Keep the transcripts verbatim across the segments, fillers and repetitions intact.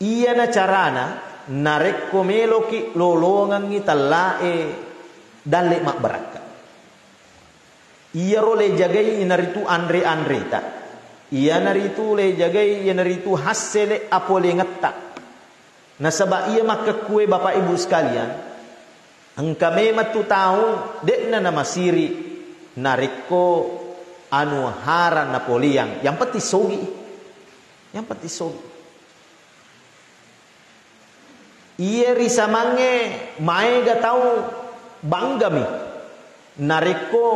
Iyana carana narekko meloki lolongengngi tellae dalle mabbarakka. Iyaro le jagai iyanaritu anre-anreta, iyanaritu le jagai iyanaritu hassele apolengetta. Nasaba iya makkekkue Bapak Ibu sekalian, engka memang tu tau de'na namasiri narekko anu harang napoleang, yang penting sogi. Yang penting sogi. Iye risamangnge maega tau banggami narekko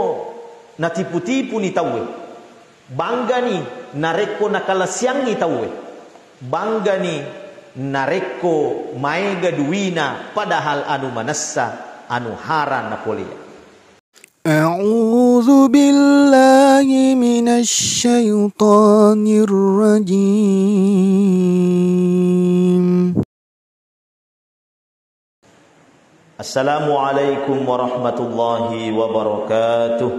natipu-tipuni tauwe. Banggani narekko nakalasiangngi tauwe. Banggani narekko maega duina padahal anu manessa anu harang napoleang. أعوذ بالله من الشيطان الرجيم. السلام عليكم ورحمة الله وبركاته.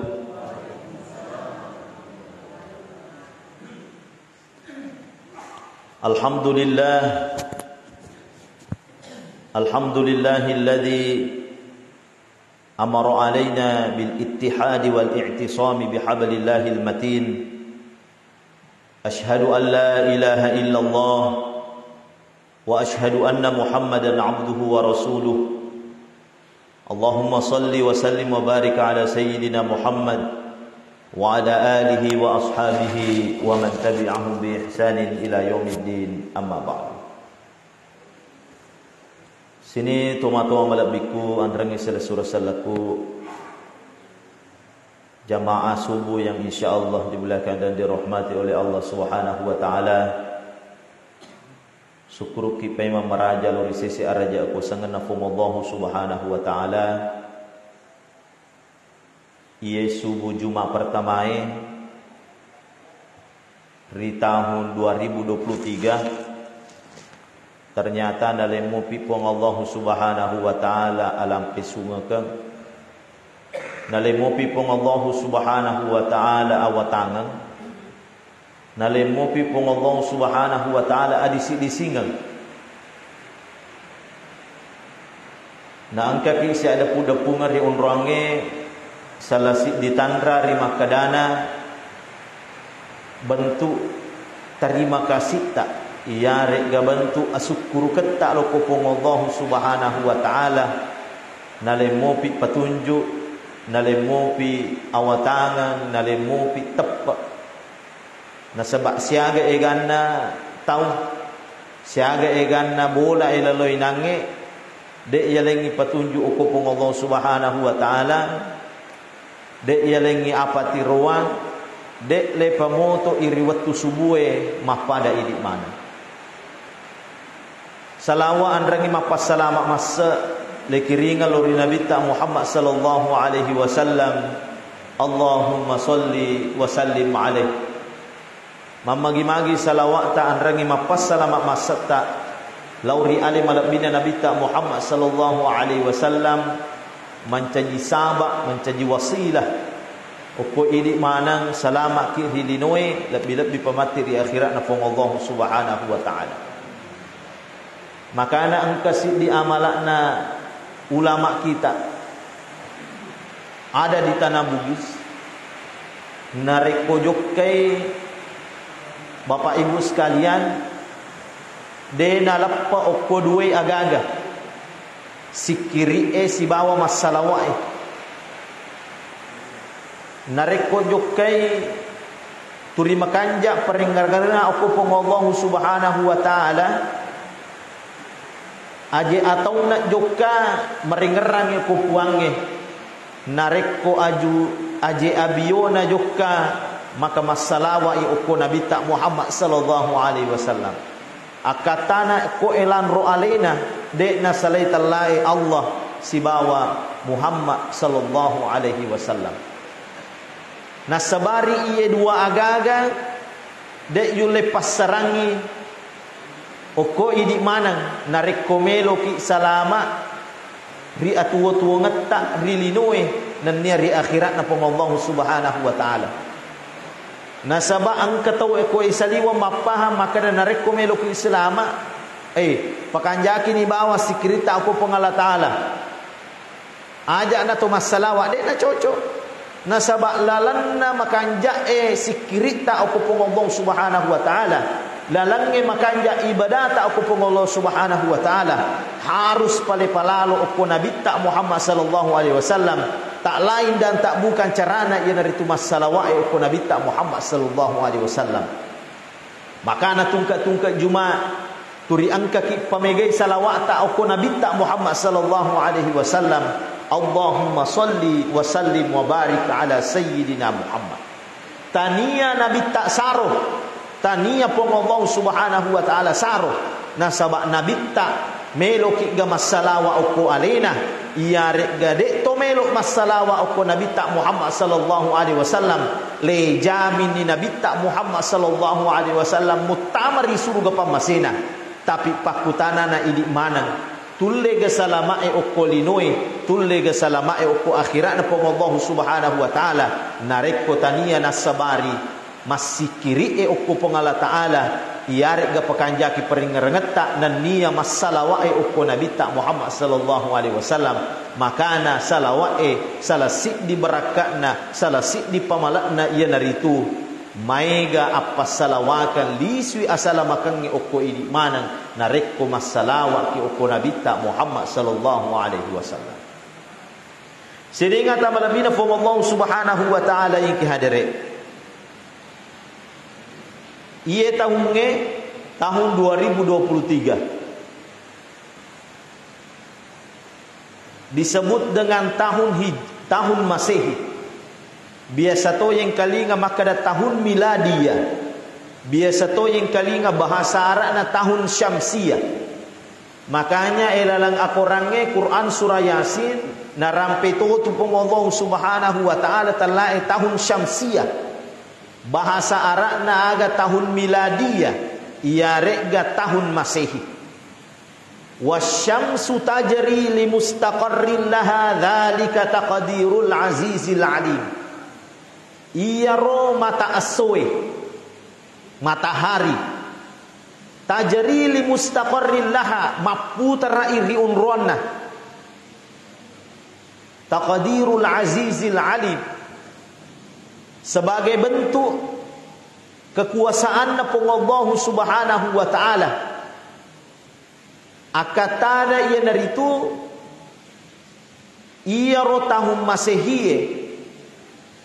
الحمد لله. الحمد لله الذي أمر علينا بالاتحاد والاعتصام بحبل الله المتين. أشهد أن لا إله إلا الله، وأشهد أن محمدا عبده ورسوله. اللهم صل وسلم وبارك على سيدنا محمد وعلى آله وأصحابه ومن تبعهم بإحسان إلى يوم الدين. أما بعد. Sini tomatoa malebbikku, anrengngi selessureng sellekku, jamaah subuh yang insya Allah dimuliakan dan dirahmati oleh Allah Subhanahu wa Ta'ala. Sukkurukki paimeng maraja lao ri sese araja akuasangenna Puang Allahu Subhanahu wa Ta'ala. Iye subuh Juma pertamae ri tahun dua ribu dua puluh tiga, ternyata nalemmopi Puang Allahu Subhanahu wa Ta'ala alampe sungekeng, nalemmopi Puang Allahu Subhanahu wa Ta'ala awatangeng, nalemmopi Puang Allahu Subhanahu wa Ta'ala adisi-disingeng. Naengkaki siadeppu-deppungeng ri onroangnge, sala siddi tanra ri makkedana bentuk terima kasitta, iyare'ga bentuk asukkuruketta lokko Puang Allahu Subhanahu wa Ta'ala, nalemmopi petunjuk, nalemmopi awatangeng, nalemmopi teppe. Nasaba siaga eganna tau, siaga eganna bola e lalo inangnge, de yalengngi patunjuk okko Puang Allah Subhanahu wa Ta'ala, de yalengngi apa tiroang, de le pamoto i ri wettu subue mappada idi maneng. Salawa anrengngi mappassalama masse lekiringeng lao ri Nabitta Muhammad sallallahu alaihi wasallam. Allahumma salli wa sallim alaih. Mammagi-magi salawa'ta anrengngi mappassalama massetta lao ri ale malebbina Nabitta Muhammad sallallahu alaihi wasallam, mancaji saba, mancaji wasilah. Okko idi maneng salama'ki ri linoe, lebbi-lebbi pamatti ri akhira'na Puang Allah Subhanahu wa Ta'ala. Makana engka siddi amala'na ulama kita ada di tanah Bugis, narekko jokkai Bapak Ibu sekalian, de naleppa okko duai agaga, sikkiri'e sibawa massalawa'e. Narekko jokkai turi makanja parengngeranna okko Puang Allahu Subhanahu wa Ta'ala, aje ataunna jokka marengngerangngi okko Puangnge. Narekko aju aje abiona jokka maka massalawa'i okko Nabitta Muhammad sallallahu alaihi wasallam. Akkattana ko elanro alena, de nasalai tellae Allah sibawa Muhammad sallallahu alaihi wasallam. Nasabari iye dua agaga de yulle passarangngi okko idi maneng narekko meloki salama ri atuwo-tuwongetta ri linoe nennia ri akhira'na Puang Allahu Subhanahu wa Ta'ala. Nasaba engka tau e ko e saliweng mappahang makkeda narekko meloki salama, Eh, pakanjakini bawang sikkiritta okko Puang Allah Ta'ala. Aja'na to massalawa, de'na cocok. Nasaba lalenna makanja'e sikkiritta okko Puang Allah Subhanahu wa Ta'ala, lalengnge makanja ibadata okko Puang Allah Subhanahu wa Ta'ala, harus pale palalo okko Nabitta Muhammad sallallahu alaihi wasallam. Tak lain dan tak bukan carana iyanaritu massalawa'e okko Nabitta Muhammad sallallahu alaihi wasallam. Makana tungke-tungke Juma, turi engkaki pamegai salawa'ta okko Nabitta Muhammad sallallahu alaihi wasallam, Allahumma salli wa sallim wa barik ala sayyidina Muhammad. Tania Nabitta saro, tania Puang Allah Subhanahu wa Ta'ala saro, nasaba Nabitta meloki ga massalawa okko alena, iyaregga de to melo massalawa okko Nabitta Muhammad sallallahu alaihi wasallam, le jaminni Nabitta Muhammad sallallahu alaihi wasallam muttama ri suruga pammasena. Tapi pakkutanana idi maneng, tulle ga salama'e okko linoe, tulle ga salama'e okko akhira'na Puang Allah Subhanahu wa Ta'ala, narekko tania nassabari massikkiri'e okko Puang Allah Ta'ala, iyaregga pakanjaki paringngerengetta nennia massalawa'e okko Nabitta Muhammad sallallahu alaihi wasallam, makana salawa'e sala siddi barakka'na, sala siddi pamale'na iyanaritu maega appassalawakeng lisui asalamakengnge okko idi maneng narekko massalawa'ki okko Nabitta Muhammad sallallahu alaihi wasallam. Sedengata malebbina Puang Allah Subhanahu wa Ta'ala engki hadere. Iye tahungnge tahun dua ribu dua puluh tiga. Disebut dengan tahun Hij-, tahun Masehi. Biasa to yengkalinga makkeda tahun Miladiyah. Biasa to yengkalinga bahasa Arabna tahun Syamsiyah. Makanya e laleng akorangnge Quran surah Yasin narampe to tu Puang Allah Subhanahu wa Ta'ala tellae tahun Syamsiyah. Bahasa Arabna aga tahun Miladiyah, iyaregga tahun Masehi. Wasyamsu tajri limustaqarrin laha dzalika taqdirul azizil alim. Iyaro mata essoe, matahari, tajri limustaqarrin laha, mapputara'i ri onroanna. Taqdirul azizil alim, sebagai bentuk kekuasaanna Puang Allahu Subhanahu wa Ta'ala. Akkattana iyanaritu iyaro tahun Masehie,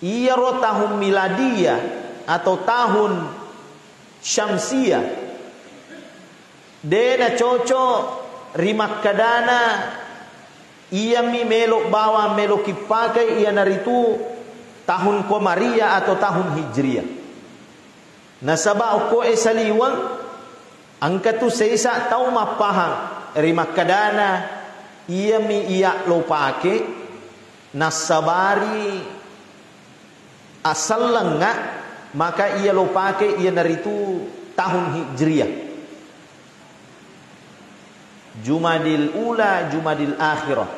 iyaro tahun Miladiyah atau tahun Syamsiyah, de nacoco ri makkadana iyami melo bawang melo kippakei iyanaritu tahun Komariah atau tahun Hijriah. Nasaba okko e saliweng, engka tu seisa tau mappahang ri makkadana iyami iya lo pake nassabari asellengnga, maka iya lo pake iyanaritu tahun Hijriah. Jumadil Ula, Jumadil Akhirah,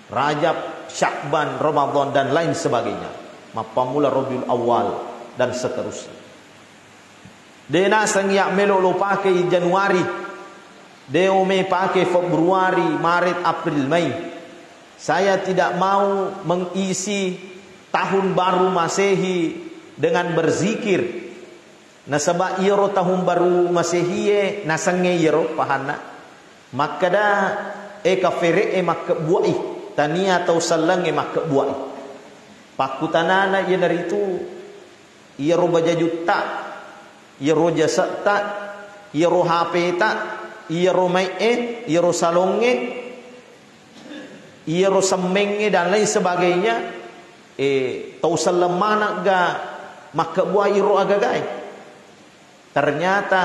Rajab, Sya'ban, Ramadan, dan lain sebagainya. Mappammula Rabiul Awal, dan seterusnya. De naseng iya melo lo pake Januari, de o me pake Februari, Maret, April, Mei. Saya tidak mau mengisi tahun baru Masehi dengan berzikir. Nasaba iyaro tahun baru Masehie nasengnge iyaro pahanna. Makkeda, e kafere'e makkebbua'i, tania tau sellengnge makkebbua'i. Pakkutanana iyanaritu, iyaro bajajutta, iyaro jasetta, iyaro H P-ta, iyaro mai'e, iyaro salongnge, iyaro semmengnge dan lain sebagainya, eh, tau selleng maneng ga makkebbua'i ro agagae. Ternyata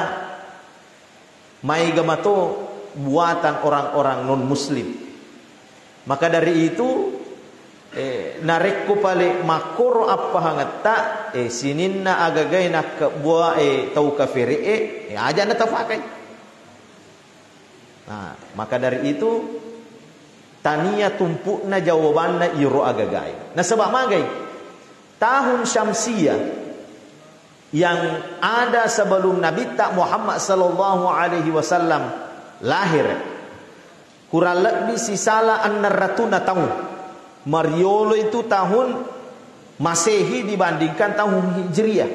maega mato buatan orang-orang non muslim. Maka dari itu, eh, narekko pale makkoro appahangetta, eh, sininna agagae nakkebbuae tau kafere'e, eh, aja natapakai. Nah, maka dari itu, tania tumpu'na jawabanna iro agagae. Nasaba magai? Tahun Syamsiah, yang ada sebelum Nabitta Muhammad sallallahu alaihi wasallam lahir, kurang lebbi sisala enneng ratuna taung. Mariolo itu tahun Masehi dibandingkan tahun Hijriah.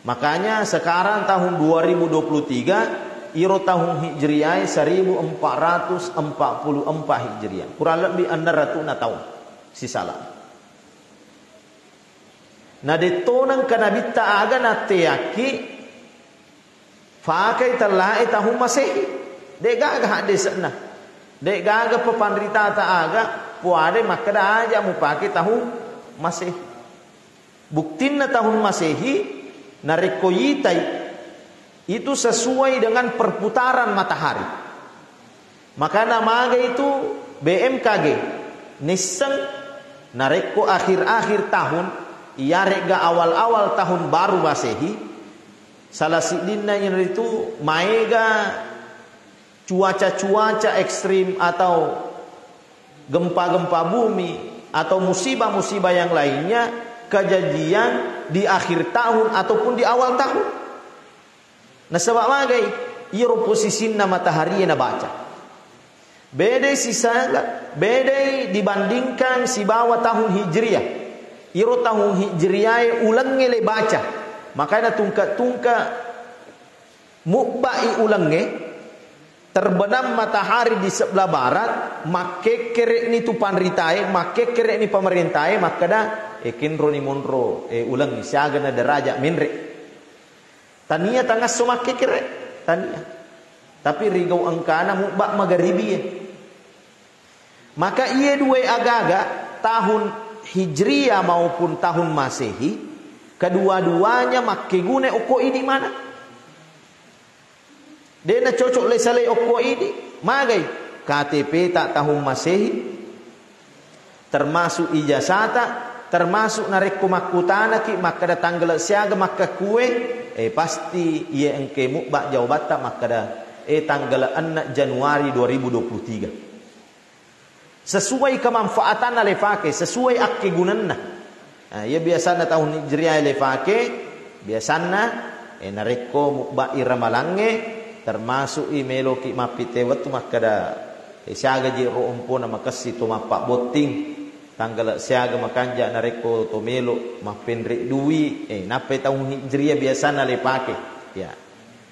Makanya sekarang tahun dua ribu dua puluh tiga, iro tahun Hijriah seribu empat ratus empat puluh empat Hijriah. Kurang lebbi enneng ratuna taung sisala. Na dettoneng ka Nabitta aga natteakki fakai tellae tahun Masehi. De'gaga haddese'na. De'gaga papanritata aga puade makkeda aja mupake tahun Masehi. Buktinna tahun Masehi, narekko yitai, itu sesuai dengan perputaran matahari. Makana maga itu B M K G nisseng narekko akhir-akhir tahun, iyare'ga awal-awal tahun baru Masehi, salah siddinna iyanaritu maega cuaca-cuaca ekstrim atau gempa-gempa bumi atau musibah-musibah yang lainnya kejadian di akhir tahun ataupun di awal tahun. Nasaba magai, iyaro posisinna matahari nabaca. Bedai sisala, bedai dibandingkan sibawa tahun Hijriah. Iyaro tahun Hijriae ulengnge le baca. Makana tungka-tungka mubba'i ulengnge, terbenam matahari di sebelah barat, makkekkere'ni tu panritae, makkekkere'ni pamarentae, makkeda, e kenroni monro, e ulengnge, siagana deraja menre. Tania tangasso makkekere, tania. Tapi rigau engkana mubba magaribie. Maka iye dua aga-aga, tahun Hijriah maupun tahun Masehi, kedua-duanya makkeguna okko idi mana. De'na cocok le salai okko idi, magai K T P ta tahun Masehi, termasuk ijazata, termasuk narekko makkutanaki makkeda tanggala siaga makkakkue, eh, pasti iye engke mubba jawabatta makkeda, eh, tanggala enneng Januari dua ribu dua puluh tiga. Sesuai kemanfaatanna le fake, sesuai akkegunanna. Nah, iya biasanna tahun Hijriah le fake, biasanna, eh, narekko mubba'i ramalangnge, termasuk i meloki mappitte wettu makkeda, eh, siaga ji ro ompona makessi to mappabbotting, tanggala siaga makanja narekko to melo mappenre dui, eh, nappai tahun Hijriah biasanna le pake. Ya.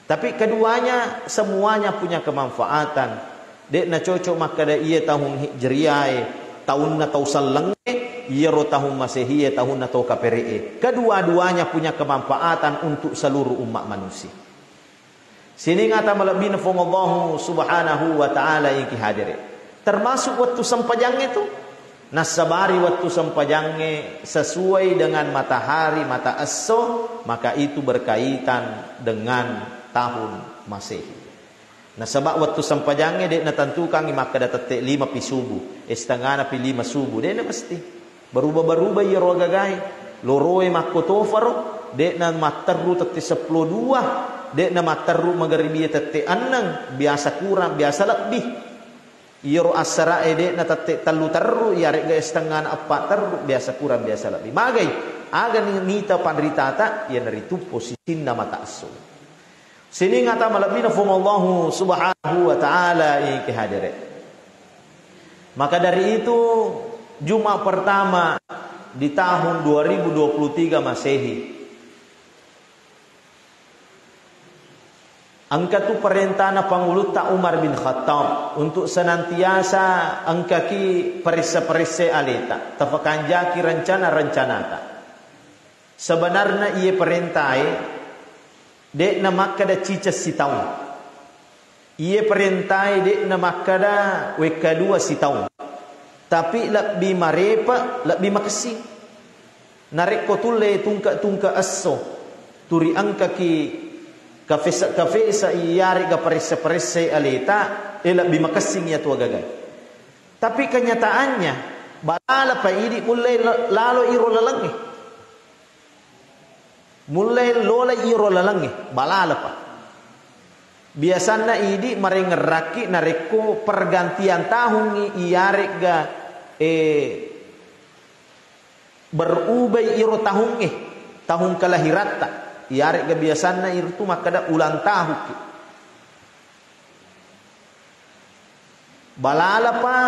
Tapi keduanya, semuanya punya kemanfaatan. De'na cocok makkeda iya tahun Hijriae, taunna tau sellengnge, iyaro tahun Masehiye, tahunna tau kapere'e. Kedua-duanya punya kemanfaatan untuk seluruh umat manusia. Sining ata malebbina Fuang Allahu Subhanahu wa Ta'ala iki hadere. Termasuk wettu sempajangnge tu. Nassabari wettu sempajangnge sesuai dengan matahari, mata esso, maka itu berkaitan dengan tahun Masehi. Nasaba wettu sempajangnge de' natentukangngi makkeda tette lima pi subuh, eh, setengana pi lima subuh, de' na mesti. Berubah-berubah iyaro agagae. Loroe makkotofaro, de' na matterru tette seppulo dua, de' na matterru magaribie tette enneng, biasa kurang, biasa lebbi. Iyaro assara'e de'na tette tellu terru, iyare'ga setengana eppa terru, biasa kurang, biasa lebbi. Magai, aga ni-, nita panritata, iyanaritu posisinna mata esso. Sining ata malebbina Fuang Allahu Subhanahu wa Ta'ala iki hadere. Maka dari itu, Jumat pertama di tahun dua ribu dua puluh tiga Masehi, engka tu parentana Pangulutta Umar bin Khattab untuk senantiasa engkaki paressa-paressai aleta, tafakanjaki rencana-rencanata. Sebenarna iye parentae de'na makkeda ciceng sitaung. Iye parentae de'na makkeda wekka dua sitaung. Tapi lebbi marepe, lebbi makessing. Narekko tulle tungke-tungke esso, turi engkaki kafesa-kafesa iyare'ga paressa-paressai aleta, eh, lebbi makessing iyatu agagae. Tapi kenyataannya, balala pa idi mulle lo-, lalo iro lalengnge. Mulle lola iro lalengnge, balala pa. Biasanna idi marengngerakki narekko pergantian tahungngi iyare'ga, eh, berubai iro tahungnge. tahung kalahiratta, iyare'ga biasanna iritu makkeda ulang tahukki. Balalapa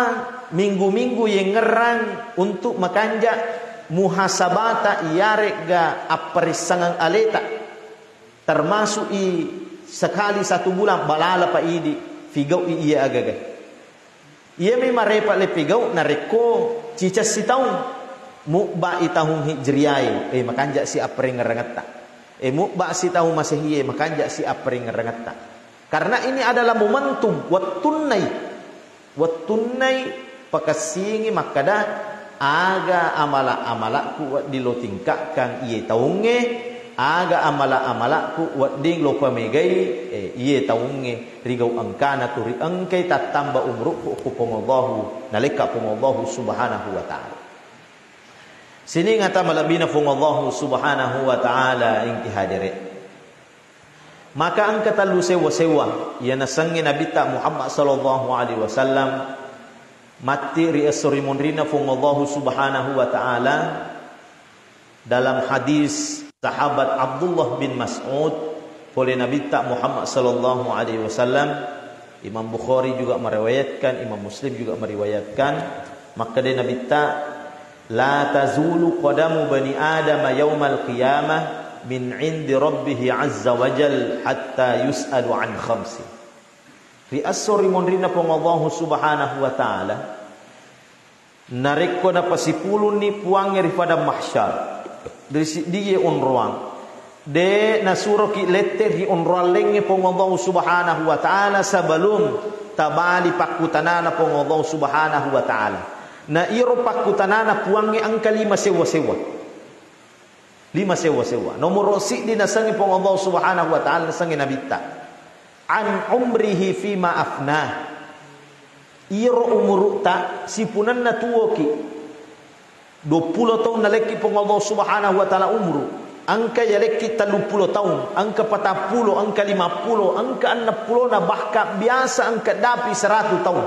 minggu-minggu yengngerrang untuk makanja muhasabata iyare'ga apparissangeng aleta, termasuk i sekali satu bulan balalapa idi figau'i iya agaga. Iyami marepa le pigau narekko ciceng sitaung, mubba i tahung hijriae, eh, makanja si apparengngerangetta. Eh, mubba si tahung masehie, makanja si apparengngerangetta. Karena ini adalah momentum, wettunnai, wettunnai pakessingi makkeda, aga amala-amalakku wedding lo tingkakkan iye taungnge, aga amala-amalakku wedding lo pamegai, eh, iye taungnge. Rigau engkana tu ri engkai tattamba umurukku okko Puang Allahu, nalekka Puang Allahu Subhanahu wa Ta'ala. Sining ata malebbina Puang Allahu Subhanahu wa Ta'ala, engki hadere. Maka engka tellu sewa-sewa iya nasengnge Nabitta Muhammad sallallahu alaihi wasallam matti ri esso ri munrinna Puang Allahu Subhanahu wa Ta'ala. Dalam hadis sahabat Abdullah bin Mas'ud, pole Nabitta Muhammad sallallahu alaihi wasallam, Imam Bukhari juga meriwayatkan, Imam Muslim juga meriwayatkan, makkeda Nabitta, "La tazulu qadamu bani Adam yaumal qiyamah min indi rabbih azza wa jal hatta yus'alu an khamsin." Ri esso ri monrinna Puang Allahu Subhanahu wa Ta'ala, narekko napasipulunni Puangnge ri padang mahsyar, ri siddie onroang, de nasuroki lette ri onroang laingnge Puang Allahu Subhanahu wa Ta'ala sebelum tabali pakkutanana Puang Allahu Subhanahu wa Ta'ala. Na iro pakkutanana Puangnge engka lima sewa-sewa. Lima sewa-sewa. Nomoro siddi nasengnge Puang Allah Subhanahu wa Ta'ala, nasengnge Nabitta. An umrihi fima afnah. Iro umurutta sipunanna tuoki. Duappulo taung nalekki Puang Allah Subhanahu wa Ta'ala umuru. Engka yalekki telluppulo taung, engka patappulo, engka limappulo, engka ennengpulo, na bahkan biasa engka dapi seratu taung.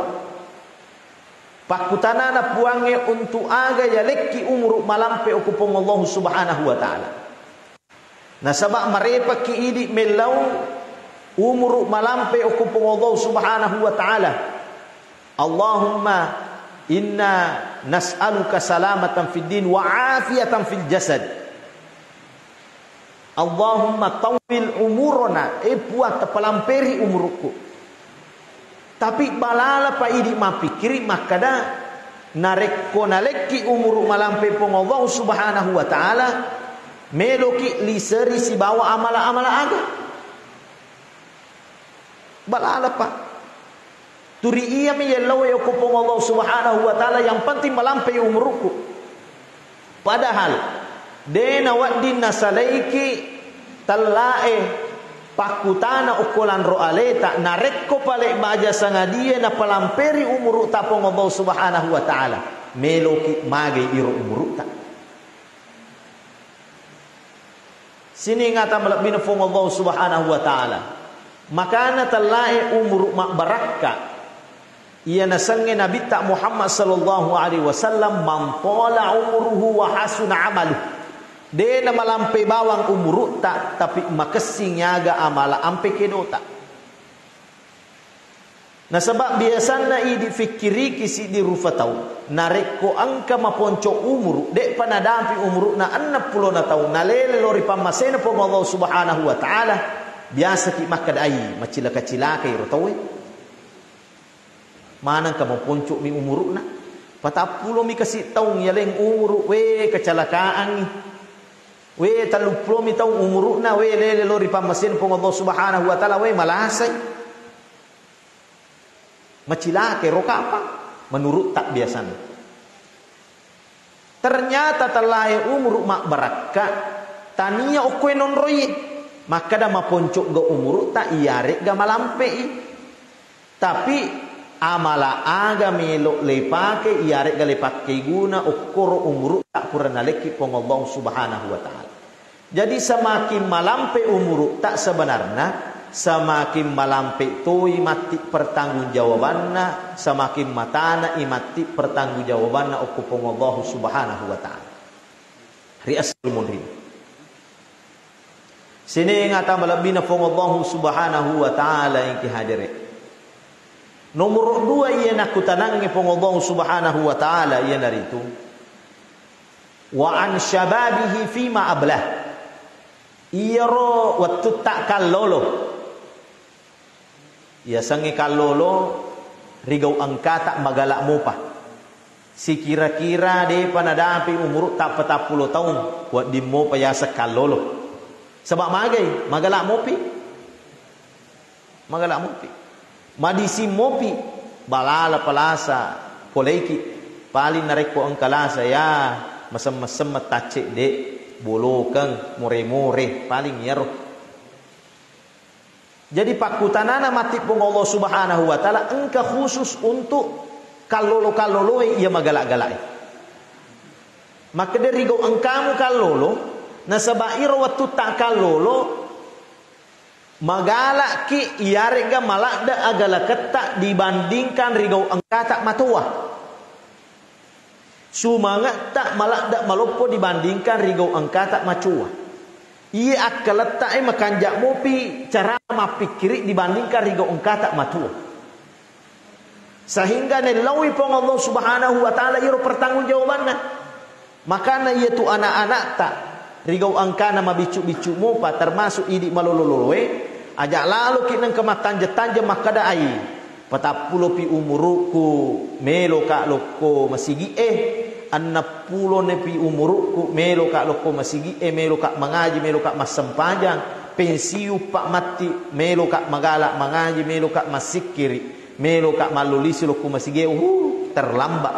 Pakkutanana Puangnge, untuk aga yalekki umuru malampe okko Puang Allahu Subhanahu wa Ta'ala. Nasaba marepakki idi mellau umuru malampe okko Puang Allahu Subhanahu wa Ta'ala. Allahumma inna nas'aluka salamatan fid din wa afiyatan fil jasad. Allahumma tawwil umurana, eh Puang, tapalamperi umurukku. Tapi balalapa idi mappikkiri makkeda, narekko nalekki umuru malampe Puang Allah Subhanahu wa Ta'ala, meloki liseri sibawa amala-amala aga. Balalapa. Turi iyami yellau okko Puang Allah Subhanahu wa Ta'ala, yang penting malampe umurukku. Padahal de nawedding nasalaiki tellae pakkutana okko lanro aleta, narekko pale baja sangadie napalamperi umurutta Puang Allah Subhanahu wa Ta'ala, meloki magei iro umurutta. Sining ata malebbina Puang Allah Subhanahu wa Ta'ala. Makana tellae umuru mabbarakka. Iya nasengnge Nabitta Muhammad sallallahu alaihi wasallam, "Man tala umuruhu wa hasuna amaluh." De namalampe bawang umurutta, tapi makessing yaga amala ampe kedota. Nasaba biasanna idi fikkiriki siddi rufa tau, narekko engka maponco umuru, de'pa nadapi umuruna enneng pulona taung, nalele lao ri pammasena Puang Allah Subhanahu wa Ta'ala, biasaki makkeda, "Ai, macilaka-cilakai ro tauwe." Manengka maponco'mi umuruna? Patappulomi kasi taung yaleng umuru, we, kecalakaangngi. We, telluppulomi taung umuruna, we, lele lao ri pammasena Puang Allah Subhanahu wa Ta'ala, we, malasai. Macilakai ro kapang, menurutta biasanna. Ternyata tellae umuru mabbarakka, tania okkoe nonroi. Makkeda maponco'ga umurutta, iyare'ga malampe'i. Tapi amala aga melo lepake, iyare'ga lepakkeguna okkoro umurutta pura nalekki Puang Allah Subhanahu wa Ta'ala. Jadi semakin malampe umurutta sebenarna, semakin malampe toi matti pertanggungjawabanna, semakin matana i matti pertanggungjawabanna okko Puang Allah Subhanahu wa Ta'ala. Ri esso ri munrinna. Sining ata malebbina Puang Allahu Subhanahu wa Ta'ala engki hadere. Nomoro dua iya nakkutanangngi Puang Allahu Subhanahu wa Ta'ala iyanaritu, wa an syababihi fima ablah. Iyaro wettutta kallolo. Yasengnge kallolo, rigau engkata magala mopa. Sikira-kira depa nadapi umurutta patappulo taung, wedding mopa yaseng kallolo. Saba magai, magala mopi. Magala mopi. Madising mopi, balala palasa, poleiki. Paling narekko engka lasa, ya, mesem-mesem taccedde, bolokeng, more-more, paling iyaro. Jadi pakkutanana matti Puang Allah Subhanahu wa Ta'ala engka khusus untuk kallolo-kalloloe iya magala-galae. Makkeda rigau engkamu kallolo, nasaba iro wettutta kallolo, magalaki iyaregga maladde agalaketta dibandingkan rigau engkata matoa. Sumangetta maladde maloppo dibandingkan rigau engkata macoa. Iye akkaletta e makanja mopi cara mappikkiri dibandingkan rigau engkata matua. Sehingga nellaui Puang Allah Subhanahu wa Ta'ala iro pertanggungjawabanna. Makana iya tu anak-anakta rigau engkana mabiccu-biccu mopa, termasuk idi malolo-loloe, aja laloki nengka mattanja-tanja makkeda ai, patappulopi umurukku, meloka lokko masigi'e, enneng pulo nepi umurukku, meloka lokko masigi'e, meloka mangaji, meloka massempajang, pensiuppa matti, meloka magala mangaji, meloka massikkiri, meloka mallolisi lokko masigi'e, uh, terlambat.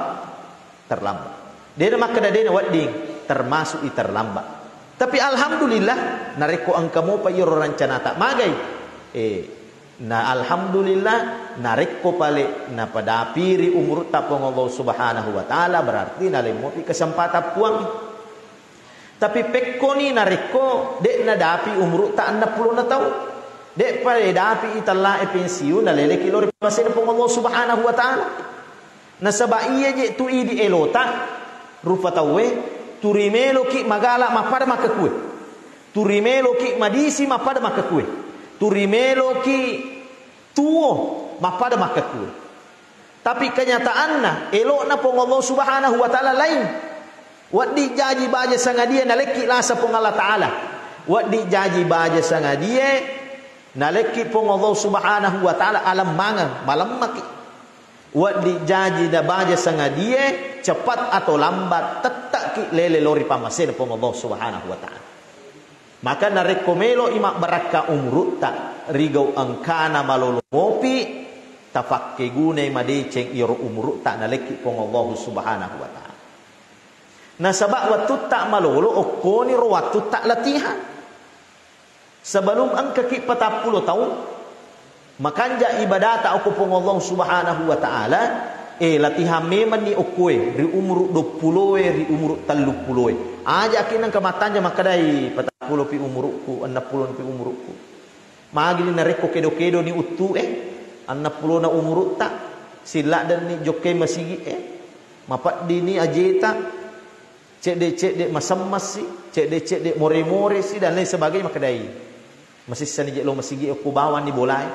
Terlambat. Dena makkeda dena wedding, termasuk i terlambat. Tapi alhamdulillah, narekko engka mopa iyaro rancanata magai. Eh, na alhamdulillah, narekko pale napadapiri umurutta Puang Allah Subhanahu wa Ta'ala, berarti nalemmopi kesempatan Puang. Tapi pekkoni narekko de nadapi umurutta enneng pulona taung, de pale dapi i tellae pensiun, naleleki lao ri pamasena Puang Allah Subhanahu wa Ta'ala. Nasaba iya je tu idi elota rupa tauwe, turi meloki magala mappada makkekue. Turi meloki madisi mappada makkekue. Turi meloki tuo mappada makkekue. Tapi kenyataanna, elokna Puang Allah Subhanahu wa Ta'ala lain. Wedding jaji baja sangadie nalekki lasa Puang Allah Ta'ala. Wedding jaji baja sangadie nalekki Puang Allah Subhanahu wa Ta'ala alemmangeng, malemmaki. Wedding jaji na baja sangadie, cepat atau lambat, tette'ki lele lao ri pamasena Puang Allah Subhanahu wa Ta'ala. Maka narekko melo'i mabbarakka umurutta, rigau engkana malolo mopi, tafakkegunai madeceng iyaro umurutta nalekki Puang Allah Subhanahu wa Ta'ala. Nasaba wettutta malolo okkoniro wettutta latihan. Sebelum engkaki patappulo taung, makanja ibadata okko Puang Allah Subhanahu wa Ta'ala, eh, latihan memanni okkoe ri umuru duappuloe, ri umuru telluppuloe. Ajaki nengka mattanja makkedai, patappulopi umurukku, enneng pulopi umurukku. Magini narekko kedo-kedoni uttu e, enneng pulona umurutta, silladdenni jokkai masigi e, mapeddini ajeta, cedde-cedde masemmassi, cedde-cedde more-moresi, dan lain sebagainya makkedai. Masessani je lo masigi okko bawanni bolae.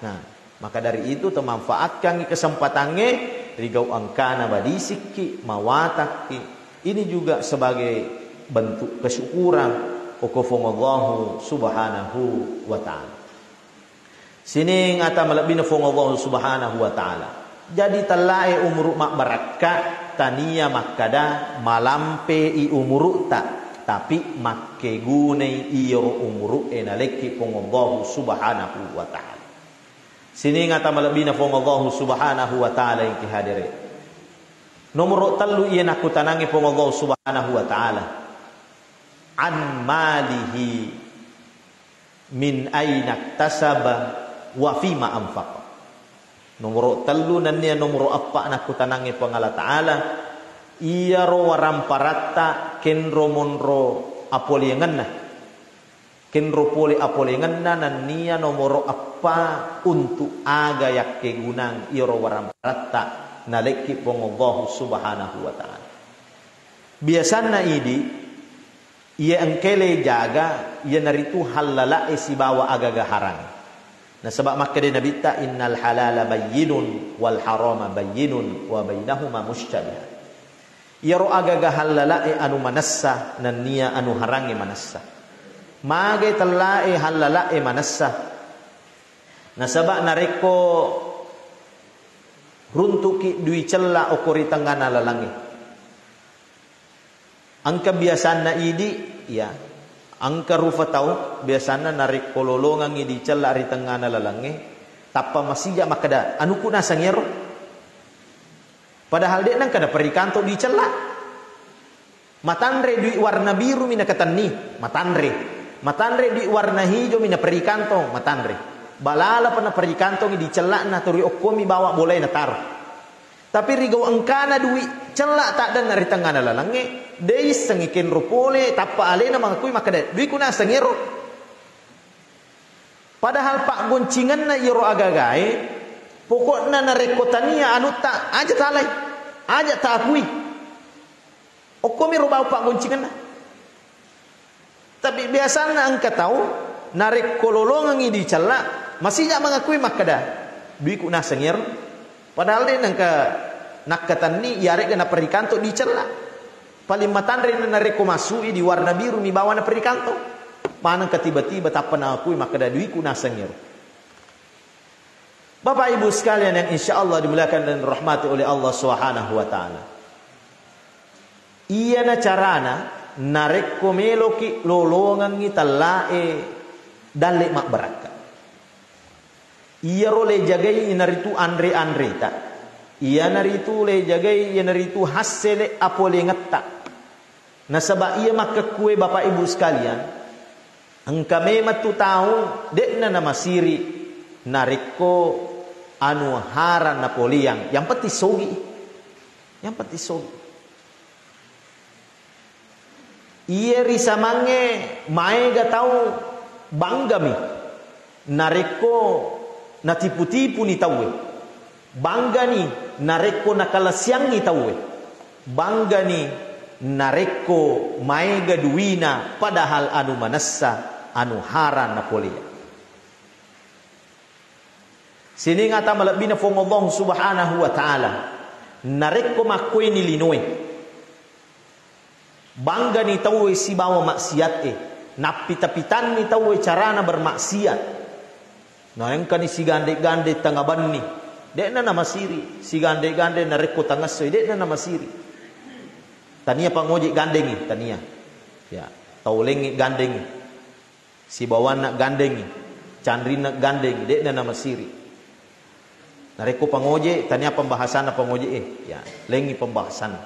Nah, maka dari itu temanfaatkangi kesempatangnge, rigau engkana badisikki, mawatakki. Ini juga sebagai bentuk kesyukuran okko Puang Allahu Subhanahu wa Ta'ala. Sining ata malebbina Puang Allahu Subhanahu wa Ta'ala. Jadi tellae umuru mabbarakka, tania makkada malampe i umurutta, tapi makkegunai iyaro umuru e nalekki Puang Allahu Subhanahu wa Ta'ala. Sining ata malebbina Puang Allahu Subhanahu wa Ta'ala engki hadere. Nomoro tellu iya nakkutanangi Puang Allahu Subhanahu wa Ta'ala. An malihi min aina iktasaba wa fima anfaqa. Nomoro tellu nennia nomoro eppa nakkutanangi Puang Allah Ta'ala, iyaro waramparatta kenro monro apolengenna. Kenro pole apolengenna nennia nomoro eppa untuk aga yakkegunang iyaro waramparatta nalekki Puang Allahu Subhanahu wa Ta'ala. Biasanna idi, Iya engkae le jaga, iyanaritu hallala'e sibawa agaga harangnge. Nasaba makkeda Nabitta, "Innal halala bayyinun wal harama bayyinun wa bainahuma musytabihat." Iyaro agaga hallala'e anu manessa, nenniya anu harangnge manessa. Magai tella'e hallala'e manessa. Nasaba narekko runtuki dui cella okko ri tengngana lalangnge. Engka biasanna idi, ya. Engka rufa tau, biasanna narekko lolongengngi dicella ri tengngana lalangnge, tappa masija makkeda, "Anuku naseng ero." Padahal de'na engka naperikanto dicella. Matanre dui warna biru mi nakatenni, matanre. Matanre dui warna hijo mi naperikanto, matanre. Balala pa naperikantongi dicella'na, turi okkomi bawa bolae nataro. Tapi rigau engkana dui cella taddenna ri tengngana lalangnge, de issengngi kenro pole, tappa alena mangakui makkeda, "Duiku naseng ero." Padahal paggoncingenna iyaro agagae, pokokna narekko tania anutta, aja talai, aja taakui. Okkomiro bau paggoncingenna. Tapi biasanna engka tau, narekko lolongengngi dicella, masija mangakui makkeda, "Duiku naseng ero." Padahal de nengka nakkatenni, iyare'ga naperikanto dicella. Paling matanre narekko masui di warna biru mi bawa naperikanto. Manengka tiba-tiba tappa naakui makkeda, "Duiku naseng ero." Bapak Ibu sekalian yang insya Allah dimuliakan dan dirahmati oleh Allah Subhanahu wa Ta'ala. Iyana carana narekko meloki lolongengngi tellae dalle mabbarakka. Iyaro le jagai iyanaritu anre-anreta. Iyanaritu le jagai iyanaritu hassele apolengetta. Nasaba iya makkekkue Bapak Ibu sekalian, engka memang tu tau de'na namasiri narekko anu harang napoleang, yang penting sogi. Yang penting sogi. Iye risamangnge maega tau banggami narekko natipu-tipuni tauwe. Banggani narekko nakalasiangngi tauwe. Banggani narekko maega duina padahal anu manessa, anu harang napolea. Sining ata malebbina Fuang Allah Subhanahu wa Ta'ala. Narekko makkueni linoe, banggani tauwe sibawa maksiat e, nappita-pitanni tauwe carana bermaksiat. Naengkani sigande-gande tengnga benni, de'na namasiri. Sigande-gande narekko tangessoi, de'na namasiri. Tania pangoje gandengi, tania. Ya, tau lengngi gandengi. Sibawanna gandengi, canrinna gandengi, de'na namasiri. Narekko pangoje, tania pembahasanna pangoje e, ya, lengngi pembahasanna.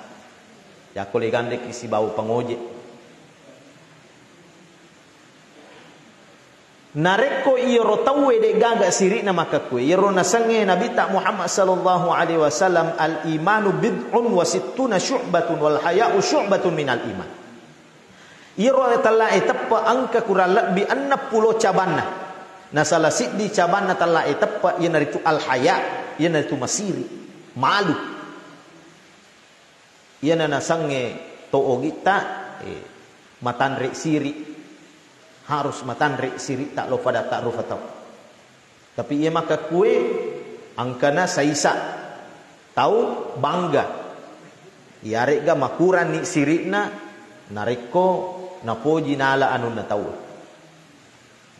Yakko le gandeki sibawa pangoje. Narekko iyaro tauwe de'gaga siri'na makkekkue, iyaro nasengnge Nabitta Muhammad sallallahu alaihi wasallam, "Al-imanu bid'un wa sittuna syu'batun wal haya'u syu'batun minal iman." Iyaro tellae teppe engka kurang lebbi enneng pulo cabanna. Na salah siddi cabanna tellae teppe iyanaritu al-haya, iyanaritu masiri, malu. Iyana nasengnge to ogitta, eh, matanre siri, harus matanre siritta lo padatta rufa tau. Tapi iya makkekkue engkana saisa tau bangga. Iyare'ga makuranni siri'na narekko napoji nala anunna tau.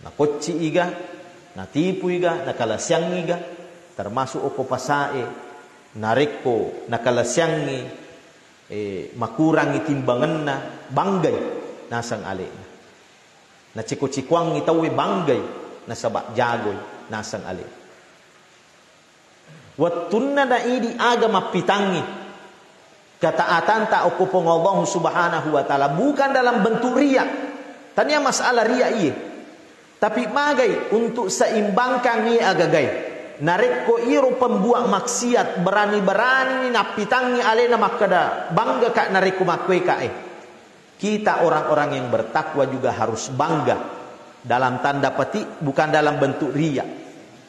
Nakocci iga, natipu iga, nakalasiang iga, termasuk okko pasae, narekko nakalasiangngi, eh, makurangngi timbangenna, banggai naseng ale'na. Naciko-cikoangngi tauwe banggai, nasaba jagoi naseng ale. Wettunna naidi aga mappitangngi ketaatanta okko Puang Allah Subhanahu wa Ta'ala, bukan dalam bentuk riya. Tania masalah riya iye. Tapi magai untuk seimbangkan iye agagai. Narekko iro pembuat maksiat berani-berani nappitangngi alena makkeda, "Bangga ka narekko makkue ka e." Kita orang-orang yang bertakwa juga harus bangga. Dalam tanda petik, bukan dalam bentuk riya.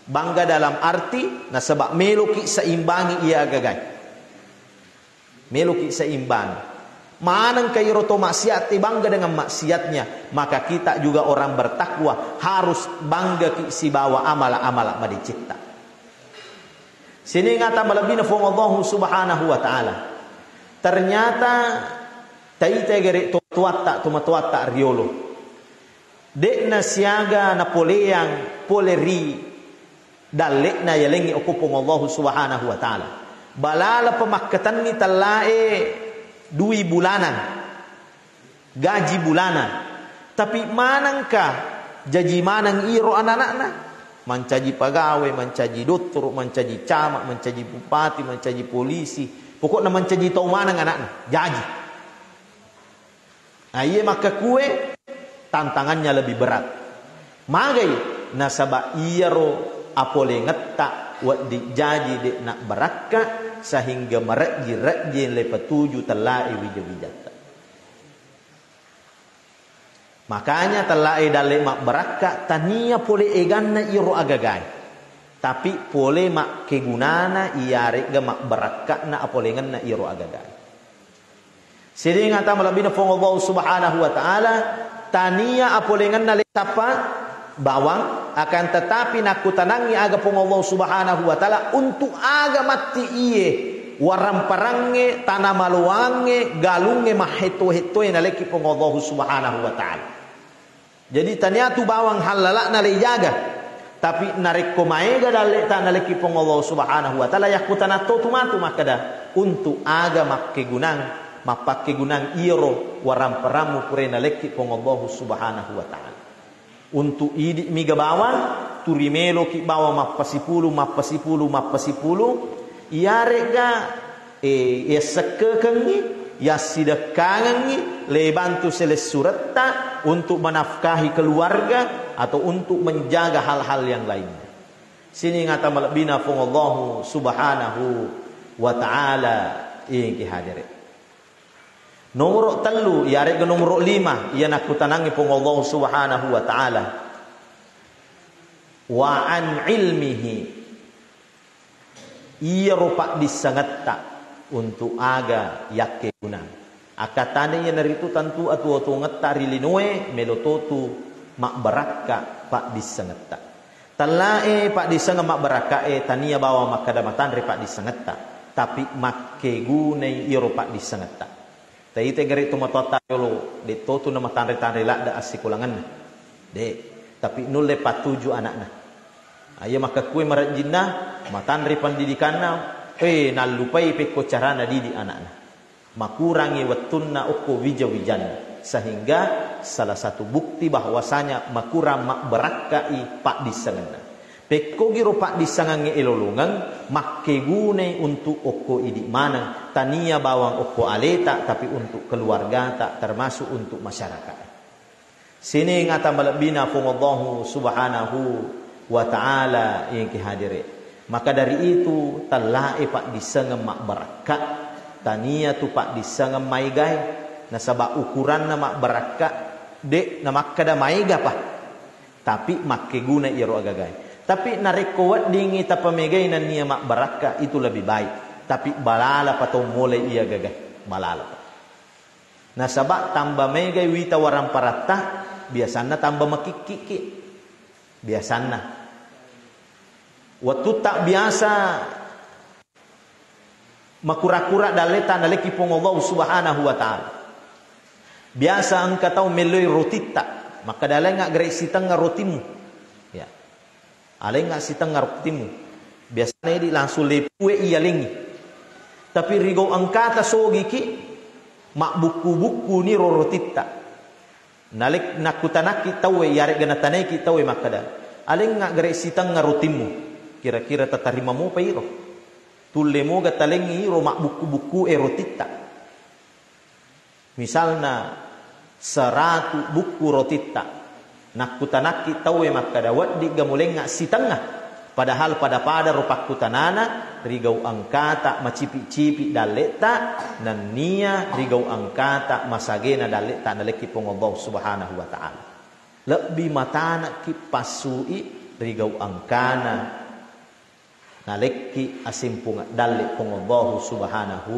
Bangga dalam arti, nasaba meloki seimbangi iya agagai. Meloki seimbangi. Manengka iro to maksiat, eh, bangga dengan maksiatnya, maka kita juga orang bertakwa harus bangga ki sibawa amala-amala madecetta. Sining ata malebbina Fuang Allahu Subhanahu wa Ta'ala. Ternyata taita gere to tuatta, to matuatta riolo. De'na siaga napoleang pole ri dalle'na yalengngi okko Puang Allahu Subhanahu wa Ta'ala. Balala pemakkatenni tellae dui bulanan, gaji bulanan. Tapi manengka jaji maneng iro anana'na? Mancaji pagawe, mancaji dottoro, mancaji camat, mancaji bupati, mancaji polisi. Pokokna mancaji tau maneng anakna. Jaji. Nah, iye makkekue tantangannya lebih berat. Magai? Nasaba iyaro apolengetta wedding jaji de' nabbarakka, sehingga marejji-rejji le patuju tellae wija-wijatta. Makanya tellae dalle mabbarakka tania pole eganna iyaro agagae, tapi pole makkegunana iyare'ga mabbarakka'na apolengenna iyaro agagae. Sining ata malebbina Puang Allah Subhanahu wa Ta'ala, tania apolengenna le tappa bawang, akan tetapi nakkutanangngi aga Puang Allah Subhanahu wa Ta'ala, untuk aga matti iye waramparangnge, tana maloangnge, galungnge, mahetto-hettoe nalekki Puang Allah Subhanahu wa Ta'ala. Jadi, tania tu bawang hallala'na leijaga. Tapi narekko maega dalle'ta nalekki Puang Allah Subhanahu wa Ta'ala, yakkutanatto tu matu makkeda, untuk aga makkegunang, mappakkegunang iyaro waramparammu pura nalekki Puang Allah Subhanahu wa Ta'ala. Untuk idi' miga bawang, turi meloki bawang mappasipulung, mappasipulung, mappasipulung, iyare'ga, eh, yassekkekengngi, yassidekkangengngi, lebantu selessuretta untuk menafkahi keluarga atau untuk menjaga hal-hal yang lainnya. Sining ata malebbina Puang Allahu Subhanahu wa Ta'ala, ingki hadere. Nomoro tellu, iyare'ga nomoro lima, iya nakkutanangngi Puang Allah Subhanahu wa Ta'ala. Wa an ilmihi. Iyaro paddissengetta untuk aga yakkegunang. Akkatana iyanaritu tentu atuwo-tuwongetta ri linoe melo totu mabbarakka paddissengetta. Tellae paddissengeng mabbarakkae tania bawang makkeda matanre paddissengetta, tapi makkegunai iyaro paddissengetta. Taita gare to matoatta yolo, de' totu namatanre-tanre ladde assikolangenna. De', tapi nulle pattuju anakna. Ayo makkekkuwe marejjinna, matanre pendidikanna, eh, nallupai pekko carana didik anakna. Makurangi wettunna okko wija-wijanna, sehingga salah satu bukti bahwasanya makurang mabbarakkai paddissengenna. Pekkogiro paddissengengnge elolongeng, makkegunai untuk okko idi maneng, tania bawang okko aleta, tapi untuk keluargata, termasuk untuk masyarakat. Sining ata malebbina Puang Allahu Subhanahu wa Ta'ala, ingki hadire. Maka dari itu, tellae paddissengeng mabbarakka, tania tu paddissengeng maegae, nasaba ukuranna mabbarakka, de' namakkeda maegapa. Tapi makkeguna iyaro agagae. Tapi narekko weddingngi tapamegai nennia mabbarakka, itu lebih baik. Tapi balalapa to mole iya gagae. Balalapa. Nasaba tamba megai wita waramparatta, biasanna tamba makikkiki. Biasanna. Wettutta biasa makura-kura dalleta nalekki Puang Allah Subhanahu wa Ta'ala. Biasa engka tau melloi rotitta, makkeda, "Alengnga gare sitengnga rotimmu." Ya. "Alengnga sitengnga rotimmu." Biasana idi langsung lepue iyalengngi. Tapi rigau engkata sogiki, mabbukku-bukku niro rotitta. Nalek-, nakkutanakki tauwe, iyare'ga natanaiki tauwe makkeda, "Alengnga gare sitengnga rotimmu?" Kira-kira tatarima mopa iro? Tulle moga talengngi iro mabbukku-bukku e rotitta. Misalna, seratu bukku rotitta. Nakkutanakki tauwe makkeda, "Weddigga mulengnga sitengnga?" Padahal pada-pada ro pakkutanana, rigau engkata macipi-cipi dalleta, nennia rigau engkata masagena dalleta nalekki Puang Allah Subhanahu wa Ta'ala. Lebbi matanakki passui rigau engkana nalekki asimpung dalle Puang Allahu Subhanahu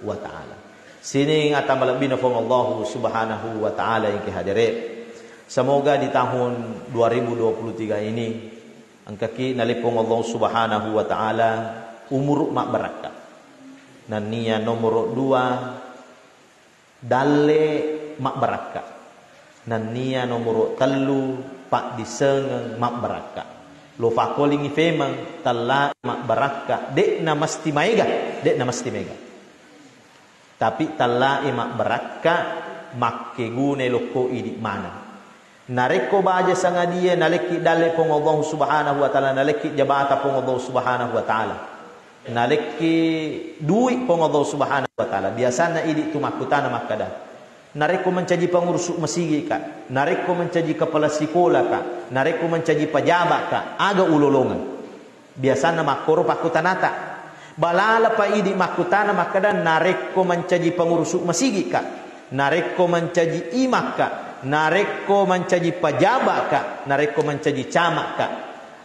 wa Ta'ala. Sining ata malebbina Puang Allahu Subhanahu wa Ta'ala yang hadere. Semoga di tahun dua ribu dua puluh tiga ini engkaki nalai Puang Allahu Subhanahu wa Ta'ala umuru mabbarakka. Nennia nomoro dua, dalle mabbarakka. Nennia nomoro tellu, paddisengeng mabbarakka. Lo fakkolingi femeng, tella mabbarakka, de'na mesti maega, de'na mesti maega. Tapi tellae mabbarakka, makkeguna lokko idi maneng. Narekko baja sangadie nalekki dalle Puang Allahu Subhanahu wa Ta'ala, nalekki jabata Puang Allahu Subhanahu wa Ta'ala, nalekki dui Puang Allahu Subhanahu wa Ta'ala, biasanna idi tu makkutana makkada, narekko mancaji pangurusu masigi ka, narekko mancaji kepala sikola ka, narekko mancaji pajaba ka, aga ulolongeng? Biasanna makkoro pakkutanata. Balalapa idi makkutana makkada, narekko mancaji pangurusu masigi ka, narekko mancaji imak ka, narekko mancaji pajaba ka, narekko mancaji camak ka,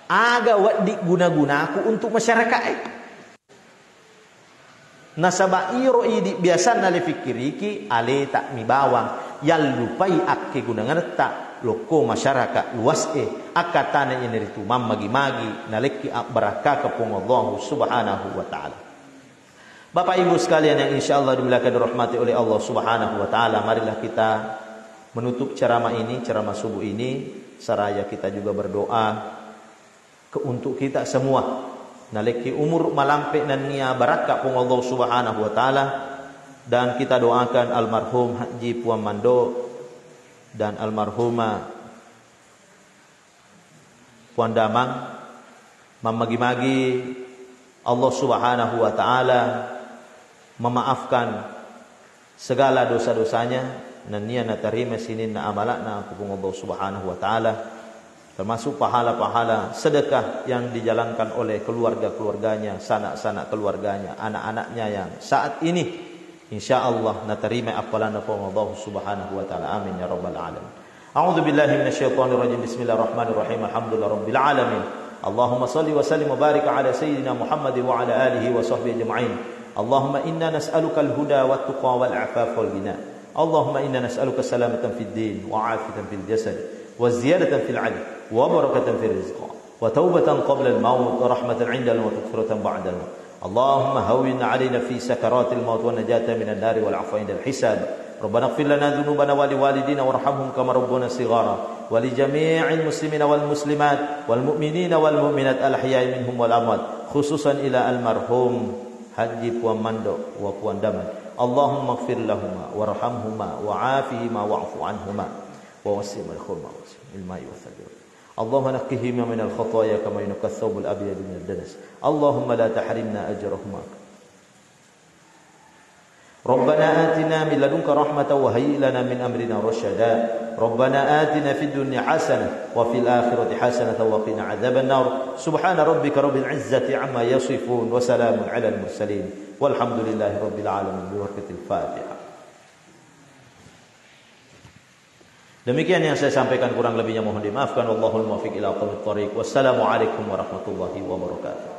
aga weddi guna-gunaku untuk masyarakae? Nasaba iro idi biasanna le fikkiriki, aleta mi bawang, yallupai akkegunangetta lokko masyarakat luas e, akkatana iyanaritu mammagi-magi nalekki abbarakkaka Puang Allahu Subhanahu wa Ta'ala. Bapak Ibu sekalian yang insya Allah dimuliakan dan dirahmati oleh Allah Subhanahu wa Ta'ala, marilah kita menutup ceramah ini, ceramah subuh ini, seraya kita juga berdoa ke-, untuk kita semua. Nalekki umur malampe nennia barakka Puang Allah Subhanahu wa Ta'ala, dan kita doakan almarhum Haji Puang Mando dan almarhumah Puang Damang, mammagi-magi Allah Subhanahu wa Ta'ala memaafkan segala dosa-dosanya, nennia natarima sininna amala'na ku Puang Allah Subhanahu wa Ta'ala, termasuk pahala-pahala sedekah yang dijalankan oleh keluarga-keluarganya, sanak-sanak keluarganya, anak-anaknya yang saat ini, insya Allah, natarima appalanna Puang Allah Subhanahu wa Ta'ala. Amin ya rabbal alamin. أعوذ بالله من الشيطان الرجيم. بسم الله الرحمن الرحيم. الحمد لله رب العالمين. اللهم صل وسلم وبارك على سيدنا محمد وعلى آله وصحبه أجمعين. اللهم إنا نسألك الهدى والتقى والعفاف والغنى. اللهم إنا نسألك سلامة في الدين وعافية في الجسد وزيادة في العلم وبركة في الرزق وتوبة قبل الموت ورحمة عند الموت ومغفرة بعد الموت. اللهم هون علينا في سكرات الموت والنجاة من النار والعفو عند الحساب. ربنا اغفر لنا ذنوبنا ولوالدينا وارحمهم كما ربونا صغارا ولجميع المسلمين والمسلمات والمؤمنين والمؤمنات الأحياء منهم والأموات خصوصا إلى المرحوم Haji Puang Mando wa Puang Damang. اللهم اغفر لهما وارحمهما وعافهما واعف عنهما ووسع مدخلهما في الماء والثلج. اللهم نقهما من الخطايا كما ينقى الثوب الأبيض من الدنس. اللهم لا تحرمنا أجرهما. ربنا آتنا من لدنك رحمة وهيئ لنا من أمرنا رشدا. ربنا آتنا في الدنيا حسنة وفي الآخرة حسنة وقنا عذاب النار. سبحان ربك رب العزة عما يصفون وسلام على المرسلين والحمد لله رب العالمين. ببركة الفاتحة. Demikian yang saya sampaikan, kurang lebihnya mohon dimaafkan. Wallahul muwaffiq ila aqwamit thariq. Wassalamualaikum warahmatullahi wabarakatuh.